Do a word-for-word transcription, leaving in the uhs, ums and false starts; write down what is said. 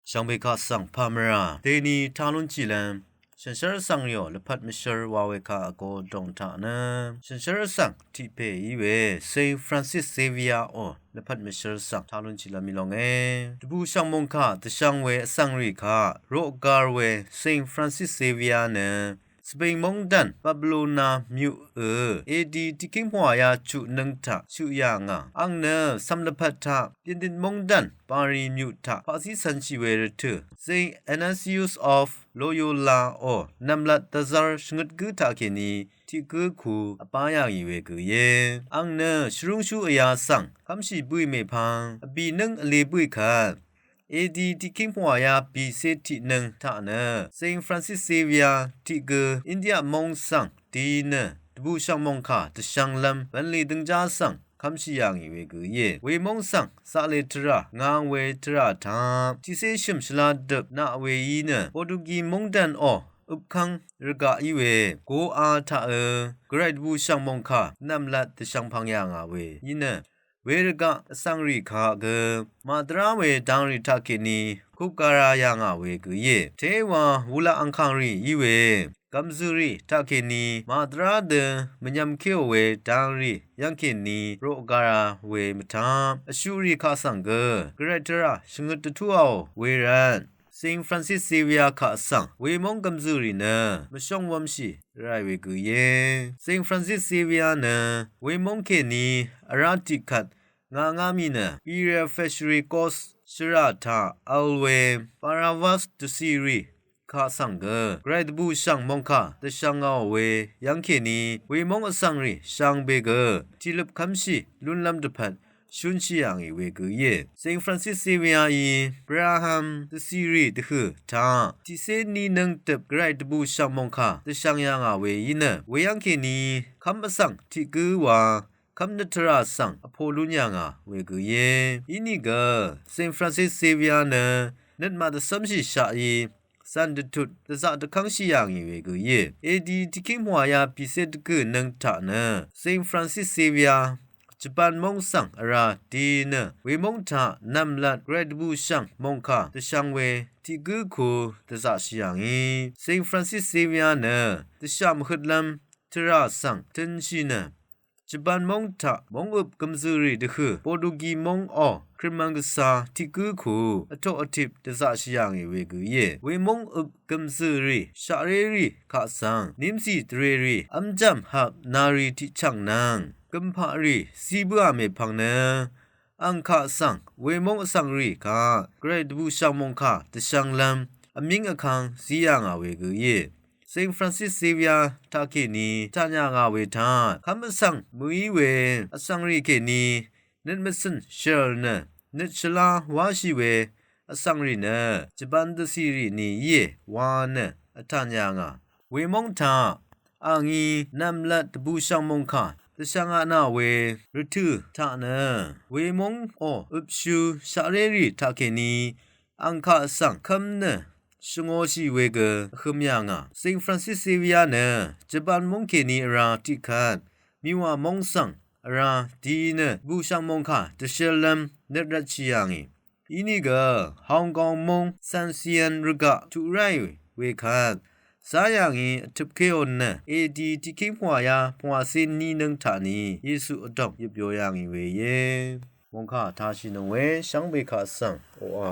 Shvngbe kaq svng pà mvrà deni taq lúnshìlv́m shànshér vsvng rìò lvpat mvshvr wa we kaq vgo dòng taq nø shànshér vsvng tiq pè í we Saint Francis Xavier ò lvpat mvshvr svng taq lúnshìlv́m í lónge. Dvbù shv̀ng mòngkà dvshvng we vsvng rì kaq roq gar we Saint Francis Xavier nø Svbing móngdàn Babilona myuq ø edi tiqkíng pvwàya chuq nøng taq shuq yà ngà. Àng nø cv̀m lvpat taq Byindit móngdàn Pari myuq taq paqzí cv̄nshì we rvtø̀ Saint Ignatius of Loyola ò nv̀mlat dvzvr shvngøt gǿ taqkèní tiq gǿ ku vbá yà ngì we gø íe. Àng nø shvrúngshú vyà svng kv́mshì bǿì mèpvng vbì nǿng vlē bǿì kvt edi tiqkíng pvwàya bìcé tiq nøng taq nø Saint Francis Xavier tiq gø India móng svng di nø dvbù shv̀ng mòngkà dvshvnglv́m bv̀nlì døngjá svng kv́mshì yà ngì we gø íe. Wemóng svng zaqlè tvrà ngang we tvrà taq tiqcé shø̀m shvla døp naq we í nø Potugi móngdàn ò øpkv́ng rvgaq í we goa taq ø gvray dvbù shv̀ng mòngkà nv̀mlat dvshvngpvng yà ngà we í nø we rvgaq vsvng rì kaq gø màdvrá we dang rì taqkèní kupgara yà ngà we gø íe. Téwa wulaq angkàng rì í we gv̀mzø̀ rì taqkèní màdvrá dø mvnyv̀mkéò we dang rì yv́ngkèní roq gara we mvtaq vshuq rì kaq svng gø gvray tvrà shvngøt dvtúàò we rvt Saint Francis Xavier kaq svng wemóng gv̀mzø̀ rì nø mvshóng wv̄mshì ráì we gø íe. Saint Francis Xavier nø wemóng kèní vrá tiq kvt ngà ngá mì nø Pire Fishery Coast shvrà taq vl we Paravas dvcì rì kaq svng gø gvray dvbù shv̀ng mòngkà dvshvngàò we yv́ngkèní wemóng vsvng rì shvngbe gø tiqløp kv́mshì lúnlv́m dvpvt shúnshì yà ngì we gø íe. Saint Francis Xavier í Braham dvcì rì dvhø̀ taq tiqcé ní nøng døp gvray dvbù shv̀ng mòngkà dvshvng yà ngà we í nø weyv́ng kèní kv́m vsvng tiq gǿ wa kv́m nø tvrà svng vpo lún yà ngà we gø íe. Inìgø Saint Francis Xavier nø nøt màdvcv́mshì shaq í zv̀n dvtut dvzaq dvkv́ngshì yà ngì we gø íe. Edi tiqkíng pvwàya bìcé dvgø̀ nøng taq nø Saint Francis Xavier Japan móng svng vrá di nø wemóng taq nv̀mlat gvray dvbù shv̀ng mòngkà dvshvng we tiq gǿ ku dvzaqshì yà ngì. Saint Francis Xavier nø dvshà mvhøtlv́m tvrà svng tø̄nshì nø Japan móng taq móng øp gv̀mzø̀ rì dvhø̀ Potugi móng ò krø̀m mvng gvcā tiq gǿ ku vtoq vtip dvzaqshì yà ngì we gø íe. Wemóng øp gv̀mzø̀ rì shaqré rì kaq svng nímzì dvrè rì v́mjv̀m hap nari tiqchv̀ng nvng gø̀mpaq rì zí bǿà mèpvng nø àng kaq svng wemóng vsvng rì kaq gvray dvbù shv̀ng mòngkà dvshvnglv́m vmíng vkvng zí yà ngà we gø íe. Saint Francis Xavier taqkèní tàn yà ngà we taq kv́m vsvng mø̀í we vsvng rì kèní nøt mvcø̀n shø̀l nø nøt shvlá wáshì we vsvng rì nø Japan dvcì rì ni íe wa nø vtàn yà ngà. Wemóng taq àngí nv̀mlat dvbù shv̀ng mòngkà dvshvngaq nà we rvtø̀ taq nø wemóng ò øpshú shaqré rì taqkèní àng kaq svng kv́m nø shvngōshì we gø vhø̄m yà ngà. Saint Francis Xavier nø Japan móng kèní vrá tiq kvt Miwa móng svng vrá di nø dvbù shv̀ng mòngkà dvshøllv́m nøt rvtshì yà ngì. Inìgø Hong Kong móng Saint Sian rvgaq tuq ráì we kvt zá yà ngì vtøpkéò nø edi tiqkíng pvwàya pvwàcé ní nøng taq ni Yesu vdòng yøpyo yà ngì we íe. Mòngkà tashì nøng we shvngbe kaq svng oqà